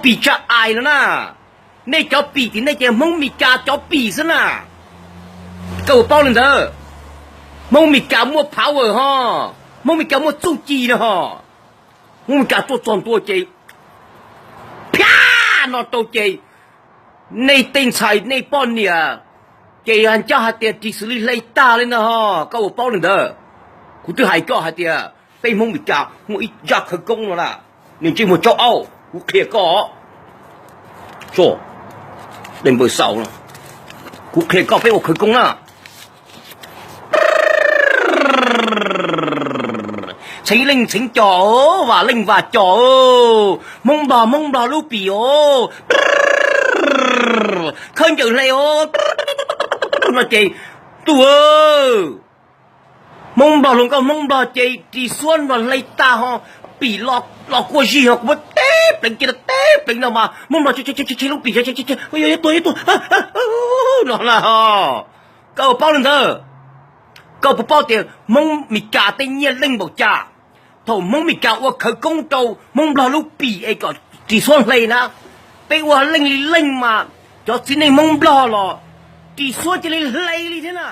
pim tsa ais no na. Nej cov pim tim nej ces Hmoob Mes Kas cov pim xwb na. Koj puas paub li ntawd? Hmoob Mes Kas muaj power ho, Hmoob Mes Kas muaj txuj ci no ho. Hmoob Mes Kas tuaj txog ntua ces phiab no rau ces nej tej ntxhais nej poj niam ces ncaj hais tias ris xws li hle tag li ntag ho. Koj puas paub li ntawd? Kuv twb hais koj hais tias peb Hmoob Mes Kas muaj ib zaj khawv koob no na, nws ntsej muag tsaub aub, kuv qhia koj. Tso, de npawb xaus no, kuv qhia koj peb ua khawv koob na. Txheeb leej txheeb cos, vam leej vam cos, Hmoob Nplog Hmoob Nplog lub pim os, khawb ncaws hle os no ces, tuj, Hmoob Nplog hluas nkauj Hmoob Nplog ces ris xuab Nplog hle tag ho, pim los kuj zig ho, kuv muab teb pleev cia teb pleev no mas Hmoob Nplog tshe lub pim, yuav tuag yuav tuag no na. Koj puas paub li ntawd? Koj puas paub tias Hmoob Mes Kas tej nyiaj leej npaum cas? Thaum Hmoob Mes Kas ua khawv koob rau Hmoob Nplog lub pim es kom ris xuab hle na, peb ua leej li leej mas cov txiv neej Hmoob Nplog los ris xuab cia li hle li thiab na.